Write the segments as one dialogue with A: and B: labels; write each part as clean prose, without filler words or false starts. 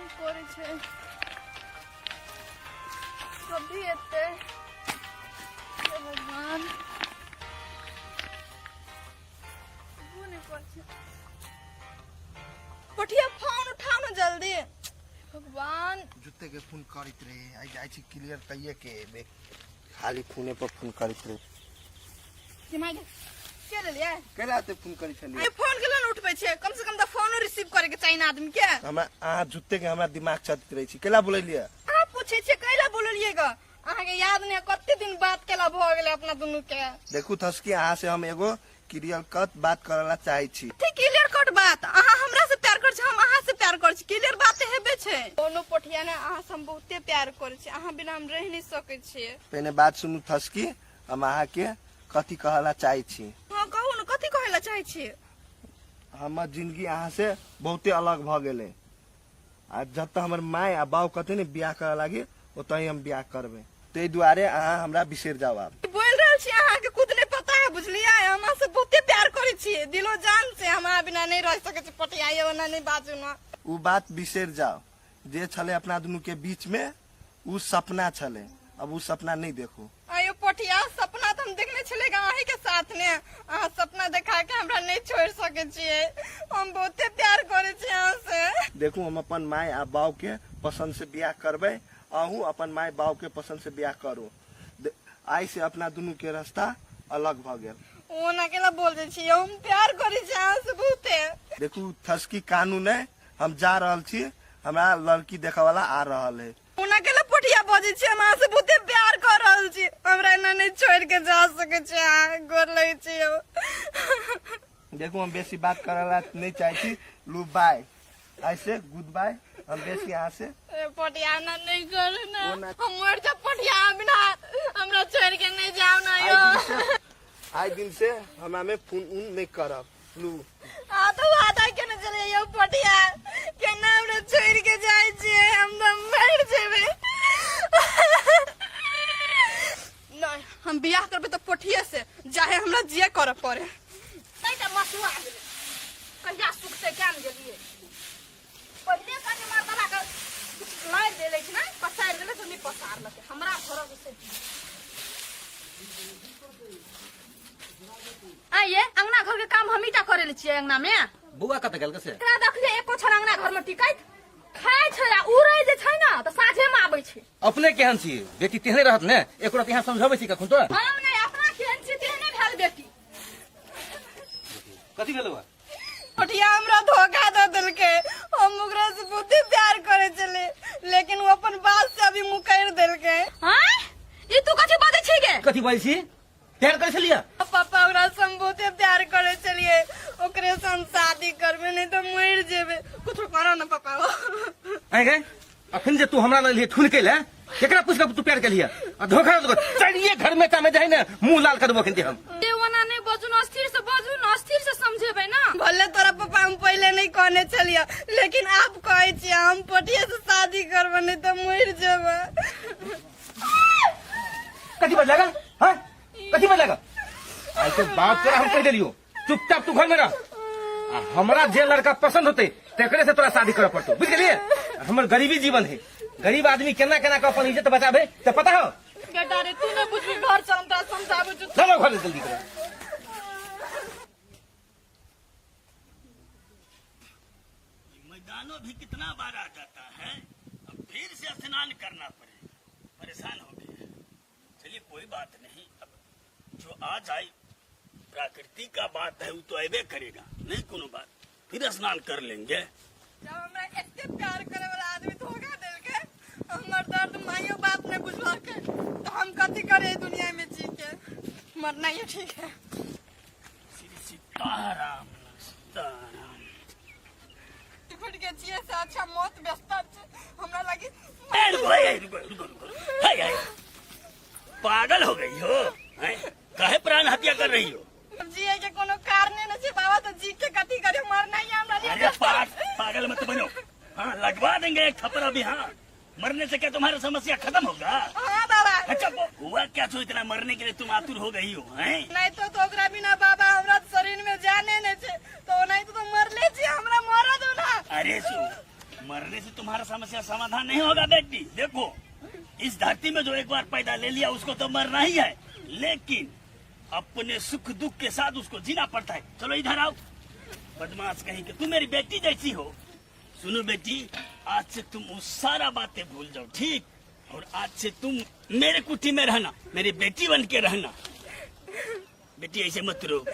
A: नहि करै छै कभी एतै हे भगवान एबो नहि करै छै पठिया फोन उठाओ ना जल्दी भगवान
B: जूते के फोन करैत रहे आइ जाइ छी क्लियर कहिए के एबे खाली फोने पर फोन करैत रहे
A: के माय के लेलियै
B: केला ते फोन करै छलियै
A: अरे फोन केला ने उठबै छै कम से कम तऽ फोनो रिसीव करे के चाही ना आदमी के
B: हमरा अहाँ जूते के हमरा दिमाग चलैत रहै छी केला बोलैलियै
A: अहाँ पूछै छियै कैला बोललियै ग अहाँके याद नहि कते दिन बात केला भऽ गेलै अपना दुनू के
B: देखू थसकी अहाँ से हम एगो क्लियर कट बात करला चाहै छी
A: ठीक क्लियर कट बात अहाँ हमरा से प्यार करै छी हम अहाँ से प्यार करै छी क्लियर बात तऽ हेबे छै कोनो पोठिया ने अहाँ से हम बहुते प्यार करै छी अहाँ बिना हम रहि नहि सकै छियै
B: पहिने बात सुनू थसकी हम अहाँके कथी कहला चाहै छी
A: हँ कहू ने कथी कहै लए चाहै छियै
B: हमर जिंदगी अहाँ से बहुते अलग भऽ गेलै आ जतऽ हमर माय आ बाउ कहते ने बियाह करऽ लागी ओतहि हम बियाह करबै ताहि दुआरे अहाँ हमरा बिसरि जाउ आब
A: बोल रहल छी अहाँके खुद नहीं पता है बुझलियै हम अहाँ से बहुते प्यार करै छियै दिलो जान से हम अहाँ बिना नहीं रह सकै छी पटियाइए ओना नहीं बाजू ना
B: ओ बात बिसरि जाउ जे छलै अपना दुनू के बीच में उ सपना छलै अब उ सपना नहीं देखू
A: आयो पटिया सपना तऽ हम देखने छलै अहीं के साथ ने अहाँ सपना देखा के हमरा नहीं छोड़ सकै छियै हम बहुते प्यार करै छी अहाँ से
B: देखू हम अपन माय आ बाउ के पसंद से बियाह करबै अहूँ अपन माय बाउ के पसंद से बियाह करू आइ से अपना दुनू के रास्ता अलग भऽ गेल
A: ओना केला बोल दै छियै हम प्यार करै छी अहाँ से बहुते
B: देखू थसकी कानून है हम जा रहल छी हमरा लड़की देखे वाला आ रहल है
A: ओना केला पोठिया बजै छी हम अहाँ से बहुते प्यार कर रहल छी हमरा एना नहीं छोड़ के जा सकै छी अहाँ गोर लगै छी हम।
B: देखू हम बेसी बात करला नहीं चाहे छी लू बाय ऐसे गुड बाय हम बेसी यहाँ से
A: ए, पोठिया ना नहीं करू ना
B: ओना-
A: हम मर जा पोठिया बिना हमरा छोड़ के नहीं जाओ ना
B: आइ
A: यो
B: दिन से आइ दिन से हमरा में फोन उन नहीं करब लू
A: आ तो आधा केना चले यौ पटिया केना हमरा छोड़ के जाय छियै हम तऽ मरि जेबै नहीं हम बियाह करबै तऽ पोठिए से चाहे हमरा जे करऽ पड़े
C: नहीं तऽ मसुआ गेलै कहिया सुखतै क्या ने गेलियै पहिले कनि मर्दाना के किछु लारि देले छै ने पसारि देले तऽ नहि पसारलकै हमरा घरक से आइए अंगना घर के काम हमही टा करे ले छियै अंगना में
D: बौआ कतऽ गेल से
C: एकरा देखलियै एको क्षण अंगना घर में टिकैत खाय छै आ उड़ै जे छै ने तऽ साँझे में आबै छै
D: अपने केहन छी बेटी तेहने रहत ने एको रात यहाँ समझाबै छी कखन तो
C: हम नहि अपना केहन छी तेहने भेल बेटी
D: कथी भेलौ हँ?
A: पटिया हमरा धोखा दऽ देलकै हम ओकरा से बहुते प्यार करे छलै लेकिन वो अपन बात से अभी मुकरि देलकै
C: आँय ई तू कथी बजै छी गे
D: कथी बजै छी प्यार करै छलियै
A: पापा ओकरा से हम बहुते प्यार करे छलियै ओकरे से हम शादी करबै नहीं तऽ मरि जेबै कुछो करो ना पापा
D: आँय गे अखन जे तू हमरा लग ठुनकै ले केकरा पूछ के तू प्यार केलियै आ धोखा दऽ चलिए घर में तामे जाइ ने मुंह लाल करबो अखन हम
C: ए ओना नहि बजू ने स्थिर से बजू ने स्थिर से समझेबै ना
A: भले तोरा पापा हम पहिले नहीं कहने छलियै लेकिन आब कहै छियै हम पटिया से शादी करबै नहीं तऽ मरि जेबै
D: कथी बजलेगा हाँ कथी बजलेगा आई के बात तोरा हम कह देलियो चुपचाप तू घर में रह आ हमरा जे लड़का पसंद होते तेकरे से तोरा शादी करे पड़तो बुझ गेलिए हमर गरीबी जीवन है गरीब आदमी केना केना के अपन इज्जत बचाबे तो पता हो
A: बेटा रे तू नहीं बुझबी घर चल हम तोरा समझाबै छौ
D: चलो घर जल्दी करो
E: मैदानों भी कितना बार आ जाता है अब फिर से स्नान करना पड़े परेशान हो गए चलिए कोई बात नहीं अब जो आ जाए प्रकृति का बात है वो तो अबे करेगा नहीं कोनो बात फिर स्नान कर लेंगे
A: जब हमरा एते प्यार करे वाला आदमी धोखा देलकै हमर दर्द माइयो बाप नहीं बुझलकै तो हम कथी करे दुनिया में जी के मरना ही ठीक है
E: श्री सीताराम सीताराम
A: फुट के छियै से अच्छा मौत व्यस्ता छै हमरा लागी
E: ए, रुको ए, रुको रुको रुको हाय हाय पागल हो गई हो हैं? काहे प्राण हत्या कर रही हो
A: जिए के कोनो कारणे नहि छै बाबा तो जी के कथी करे मरना ही हमरा लिए
E: अरे पागल मत बनो हाँ लगवा देंगे एक थप्पड़ अभी हाँ मरने से क्या तुम्हारा समस्या खत्म होगा
A: हाँ बाबा
E: अच्छा वो हुआ क्या जो इतना मरने के लिए तुम आतुर हो गई हो हैं
A: नहीं तो तो ओकरा बिना बाबा हमरा शरीर में जाने नहीं छै तो नहीं तो, तो मरले छी हमरा मरऽ दो ना
E: अरे सो मरने से तुम्हारा समस्या समाधान नहीं होगा बेटी। देखो इस धरती में जो एक बार पैदा ले लिया उसको तो मरना ही है, लेकिन अपने सुख दुख के साथ उसको जीना पड़ता है। चलो इधर आओ, बदमाश कहीं के, तुम मेरी बेटी जैसी हो। सुनो बेटी, आज से तुम वो सारा बातें भूल जाओ, ठीक? और आज से तुम मेरे कुटी में रहना, मेरी बेटी बन के रहना। बेटी ऐसे मत रो।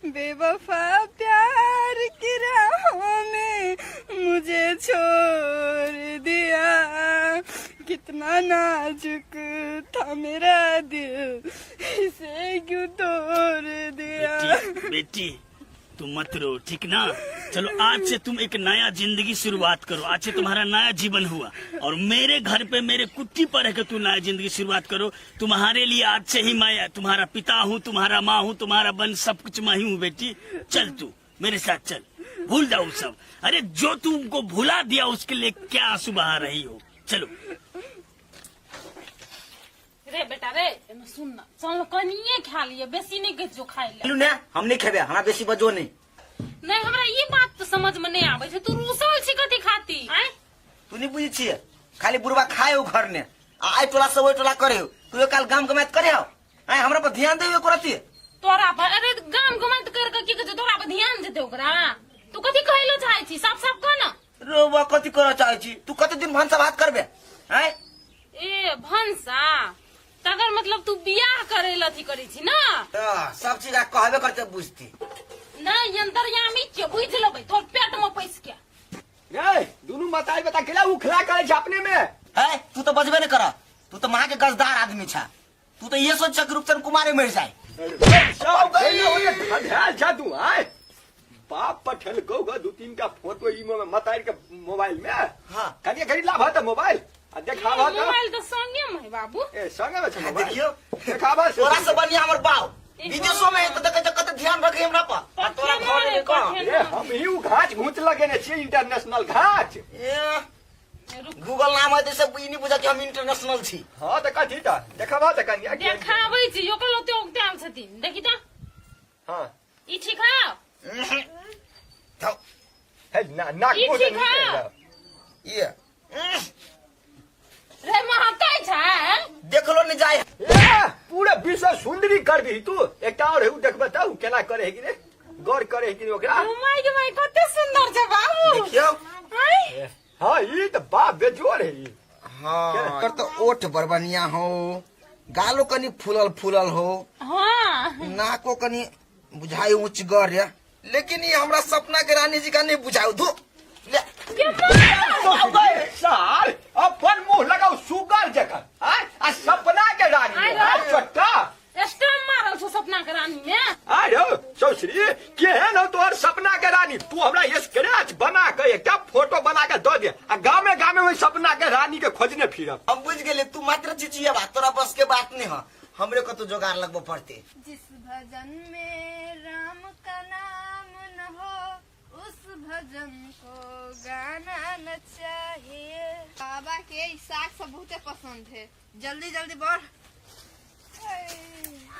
A: बेवफा प्यार की राहों में मुझे छोड़ दिया, कितना नाजुक था मेरा दिल, इसे क्यों तोड़ दिया।
E: बेटी, बेटी तुम मत रो, ठीक ना? चलो आज से तुम एक नया जिंदगी शुरुआत करो, आज से तुम्हारा नया जीवन हुआ और मेरे घर पे मेरे कुट्टी पर रह के तुम नया जिंदगी शुरुआत करो। तुम्हारे लिए आज से ही मैं तुम्हारा पिता हूँ, तुम्हारा माँ हूँ, तुम्हारा बन सब कुछ मैं ही हूँ। बेटी चल तू मेरे साथ चल, भूल जाओ सब। अरे जो तुमको भुला दिया उसके लिए क्या आंसू बहा रही हो, चलो।
C: रे बेटा रे, एने सुन ना, चल कनिए खा लिये, बेसी नहीं कहै जो खाइ ले।
F: चलू ने, हम नहीं खेबे, हमरा बेसी बजो नहीं।
C: नहीं, हमरा ई बात तो समझ में नहीं आबै छै, तू रूसल छी कथी खाती? आँय?
F: तू नहीं बुझै छियै, खाली बुढ़वा खाए हो घर ने, आ आइ टोला से ओइ टोला करे हो। तू काल गाम कमाइत करे हो, आँय हमरा पर ध्यान देबे करती।
C: तोरा पर अरे गाम घुमाइत कर के की कहै छै, तोरा पर ध्यान जेतै ओकरा? तू कथी कहै लए चाहै छी, साफ साफ कह ना।
F: रे बा, कथी करऽ चाहै छी तू? कते दिन भनसा भात करबे? आँय?
C: ए भनसा तकर मतलब तू बियाह करे लए अथी करै छी ना?
F: तऽ सब चीज आ कहबे करते बुझती।
C: नहीं, अंतर्यामी के बुझ लेबै तोर पेट में पैस के।
G: रे दुनू मताई बता केला उखला करे छै अपने में।
F: है तू तो बजबे नहीं कर, तू तो महा के गजदार आदमी छा, तू तो ये सोच कि रूपचंद कुमारे मर जाए।
G: सब धधाल छा तू। आय बाप पठल गो गो दू तीन का फोटो ई में मताई के मोबाइल में।
F: हाँ।
G: कनिए करी लाभ त मोबाइल आ देखावा त।
C: मोबाइल तो संगे में है बाबू।
G: ए संगे में छै मोबाइल।
F: देखियो।
G: देखावा से।
F: तोरा से बढ़िया हमर बाप विदेशो में है तो देखे कते ध्यान रखे हमरा पर, आ तोरा घर में कहाँ?
G: ए हम ही उ घाच घूच लगेने छियै इंटरनेशनल घाच।
F: ए गूगल नाम है तो ई नहीं बुझा कि हम इंटरनेशनल छी।
G: हाँ तऽ कथी तऽ देखावा तऽ कनिया के।
C: देखाबै छी, ओकर ओते उगताल छथिन, देखी तऽ।
G: हाँ।
C: ई ठीक है?
F: धौ।
G: हे ना नाक
C: ई
G: मुँह
C: ठीक
G: से
C: है?
G: निकलि
F: ये
C: रे महकै छै।
F: देखलो नहीं जाए।
G: ए पूरा विश्व सुंदरी कर दी तू। एकटा और है उ देखबे तऽ उ केना करे है कि ने, गौर करे है कि ने ओकरा।
C: My के my कते सुंदर छै बाबू।
F: देखियो।
C: आँय?
G: हाँ ई तऽ बाप बेजोड़ है ई।
F: हाँ, कर तो ओठ बड़ बढ़िया हो, गालो कनी फूलल फूलल हो।
C: हाँ।
F: नाको कनी बुझाई ऊंचगर है, लेकिन ये हमरा सपना के रानी जी का नहीं बुझाऊ। धो ले।
G: साल अपन मुंह लगाऊ सुगर जकाँ आय आ सपना के रानी
C: आय
G: आ
C: रे।
G: चट्टा
C: स्टम्प मारल छौ सपना के रानी में।
G: आय रौ चौश्री, केहन हो तोहर सपना के रानी? तू हमरा स्क्रैच बना के एकटा फोटो बना के दऽ दे आ गामे गामे ओहि सपना के रानी के खोजने फिरब।
F: हम बुझ गेलियै, तू मात्र चिचियबा, तोरा बस के बात नहीं है, हमरे कतौ जोगाड़ लगबो पड़ते।
A: जिस भजन में राम का नाम न हो उस भजन को गाना न चाहिए। बाबा के ई साग सब बहुते पसंद है, जल्दी जल्दी बढ़।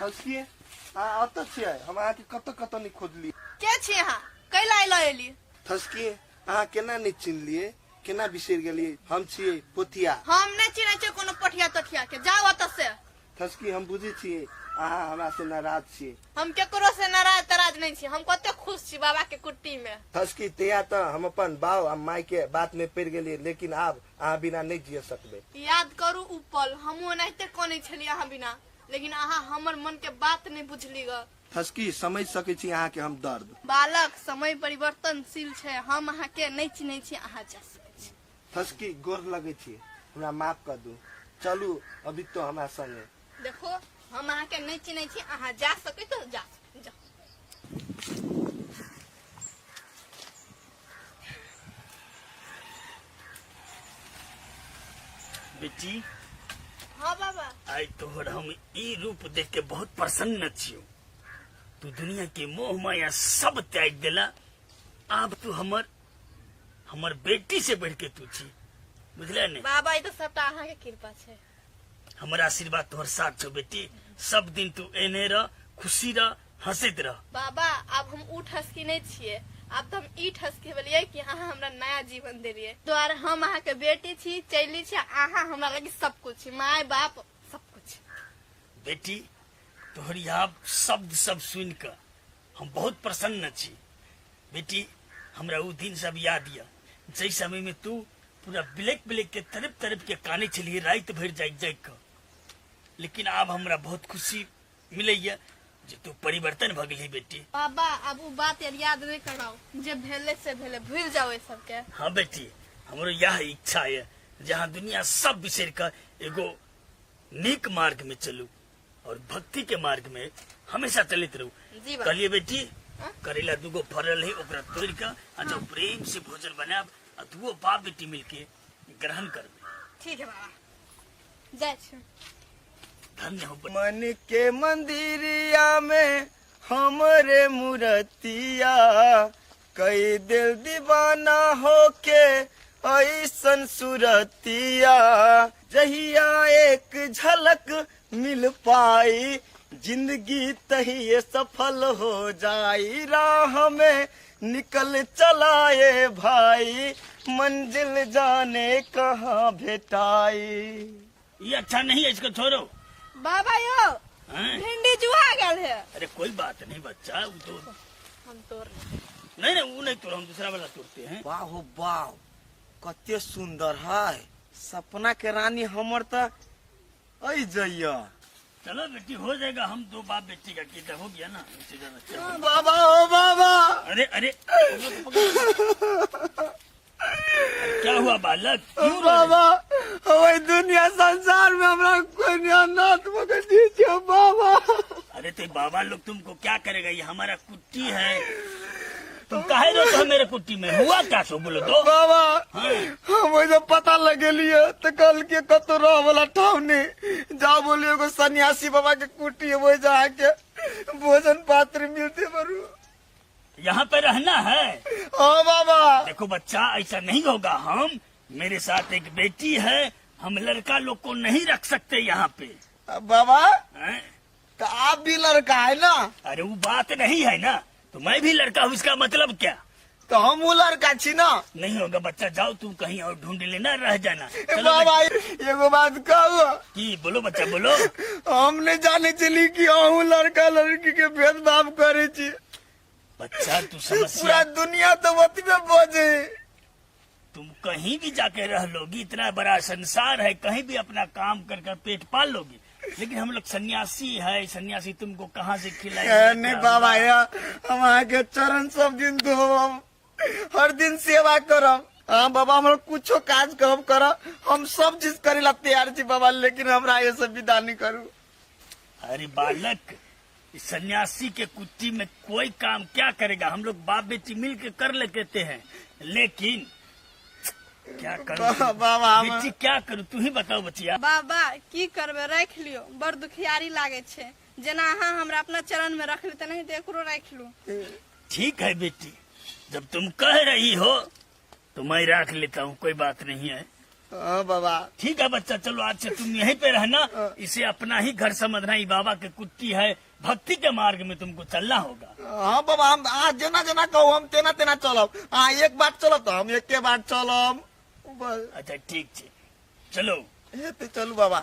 B: हँसिए अहाँ अतऽ छियै, हम अहाँके कतऽ कतऽ नहि खोजली।
A: के छी अहाँ? कैला अयलो एली?
B: थसकिए अहाँ केना नहि चिन्हलियै, केना बिसरि गेलियै? हम छियै पोथिया।
A: हम नहि चिन्है छियै कोनो पोठिया तोठिया के, जाउ ओतऽ से।
B: थसकी हम बुझै छियै अहाँ हमरा से नाराज छियै।
A: हम केकरो से नाराज तराज नहीं छी, हम कते खुश छी बाबा के कुट्टी में।
B: थसकी तैया तऽ हम अपन बाप आ माय के बात में पड़ि गेलियै, लेकिन आब अहाँ बिना नहि जिय सकबै।
A: याद करू उ पल, हमहूँ ओनाहिते कनै छलियै अहाँ बिना, लेकिन अहाँ हमर मन के बात नहीं बुझली ग।
B: थसकी समझ सकै छी अहाँ के हम दर्द।
A: बालक समय परिवर्तनशील छै, हम अहाँ के नहीं चिन्है छी, अहाँ जा सकै छी।
B: थसकी गोर लगै छी, हमरा माफ कर दू, चलू अभी तो हमरा संगे।
A: देखो हम अहाँ के नहीं चिन्है छी, अहाँ जा सकै तो जा सकै, जाओ।
E: बेटी।
A: हाँ बाबा।
E: आइ तोहर हम ई रूप देख के बहुत प्रसन्न छियो। तू दुनिया के मोह माया सब त्याग देला, आब तू हमर हमर बेटी से बढ़ के तू छी, बुझले ने?
A: बाबा ई तो सबटा अहाँ के कृपा छै।
E: हमर आशीर्वाद तोहर साथ छौ बेटी, सब दिन तू एने रह, खुशी रह, हंसैत रह।
A: बाबा आब हम ऊ ठसकी नहीं छियै, आब तऽ हम ई ठसकेबलियै कि अहाँ हमरा नया जीवन देलियै द्वारे हम अहाँके बेटी छी चैली छी अहाँ हमरा लगी सब कुछ छी माय बाप सब कुछ।
E: बेटी तोहर यहाँ शब्द सब सुनि कऽ हम बहुत प्रसन्न छी। बेटी हमरा उ दिन सब याद यऽ जाहि समय में तू पूरा बिलक बिलक के तड़प तड़प के काने छलियै राति भरि जागि जागि कऽ, लेकिन आब हमरा बहुत खुशी मिलैया जे तू परिवर्तन भऽ गेलही बेटी।
A: बाबा आब उ बात यार याद नहीं कराओ, जे भेले से भेले, भूल जाओ ई सबके।
E: हाँ बेटी हमरो यह इच्छा है जे अहाँ दुनिया सब बिसरि कऽ एगो नीक मार्ग में चलू और भक्ति के मार्ग में हमेशा चलैत रहू।
A: जी बाबा।
E: कहलिए बेटी करेला दूगो फरल है ओकरा तोड़ के आ जाओ प्रेम से भोजन बनाब आ दूगो बाप बेटी मिलके ग्रहण करबे।
A: ठीक है बाबा जाय छी।
E: धन्य हो।
B: मन के मंदिरिया में हमरे मूर्तिया कई दिल दीवाना होके ऐसन सुरतिया, जहिया एक झलक मिल पाई जिंदगी तहिए सफल हो जाई, राह में निकल चलाए भाई मंजिल जाने कहाँ भेटाई।
E: ये अच्छा नहीं है, इसको छोड़ो।
A: बाबा यो
E: हैं?
A: भिंडी जुआ गेल है।
E: अरे कोई बात नहीं बच्चा, वो तो
A: हम तोड़
E: नहीं नहीं वो नहीं तोड़, हम दूसरा वाला तोड़ते हैं।
F: वाह हो वाह कते सुंदर है सपना के रानी हमर त ऐ जइया।
E: चलो बेटी हो जाएगा, हम दो बाप बेटी का कितना हो गया ना, इससे ज्यादा क्या होगा?
B: बाबा ओ बाबा।
E: अरे अरे क्या हुआ बालक, क्यों रो रहे?
B: बाबा हमारी दुनिया संसार में हमरा कोई नाथ मगर दीजिए बाबा।
E: अरे तो बाबा लोग तुमको क्या करेगा, ये हमारा कुट्टी है, तुम काहे रोते हो मेरे कुट्टी में, हुआ क्या सो बोलो तो।
B: बाबा
E: हाँ।
B: हम वैसे पता लगेलिए तो कल के कतो रह वाला ठाव नहीं, जा बोलिए एगो सन्यासी बाबा के कुटी है वही जाके भोजन पात्र मिलते बरू।
E: यहाँ पे रहना है?
B: हाँ बाबा।
E: देखो बच्चा ऐसा नहीं होगा, हम मेरे साथ एक बेटी है, हम लड़का लोग को नहीं रख सकते यहाँ पे।
B: बाबा
E: हैं?
B: तो आप भी लड़का है ना?
E: अरे वो बात नहीं है ना, तो मैं भी लड़का हूँ, इसका मतलब क्या?
B: तो हम वो लड़का छी ना।
E: नहीं होगा बच्चा, जाओ तुम कहीं और ढूंढ लेना, रह जाना। चलो
B: बाबा
E: बच्चा।
B: एगो बात कहू?
E: की बोलो बच्चा बोलो।
B: हम नहीं जाने चली कि अहू लड़का लड़की के भेदभाव करे छी।
E: बच्चा तू
B: पूरा
E: समस्या
B: दुनिया तो वती में बजे।
E: तुम कहीं भी जाके रह लोगी, इतना बड़ा संसार है, कहीं भी अपना काम कर कर पेट पाल लोगी, लेकिन हम लोग सन्यासी है, सन्यासी तुमको कहाँ से खिलाएंगे?
B: नहीं बाबा यार, हम आके चरण सब दिन धोब, हर दिन सेवा करब। हाँ बाबा हमरा कुछो काज कहब कर, हम सब चीज करे ला तैयार छी बाबा, लेकिन हमरा ये सब विदा नहीं करू।
E: अरे बालक, इस सन्यासी के कुट्टी में कोई काम क्या करेगा, हम लोग बाप बेटी मिल के कर लेते हैं, लेकिन क्या करूं
B: बाबा
E: बेटी, क्या करूं तू ही बताओ बचिया।
A: बाबा की करबे, राख लियो, बड़ दुखियारी लागे छे, जेना अहाँ हमरा अपना चरण में रख ली तेनाहिते एकरो राख लू।
E: ठीक है बेटी, जब तुम कह रही हो तो मैं रख लेता हूँ, कोई बात नहीं है।
B: हाँ बाबा
E: ठीक है बच्चा, चलो आज से तुम यहीं पे रहना, इसे अपना ही घर समझना, ये बाबा के कुट्टी है, भक्ति के मार्ग में तुमको चलना होगा।
B: हाँ बाबा, हम आज जेना जेना कहू हम तेना तेना चलब, हाँ एक बार चलब तो हम एके बार चलब बस।
E: अच्छा ठीक है, चलो।
B: हे तो चलू बाबा।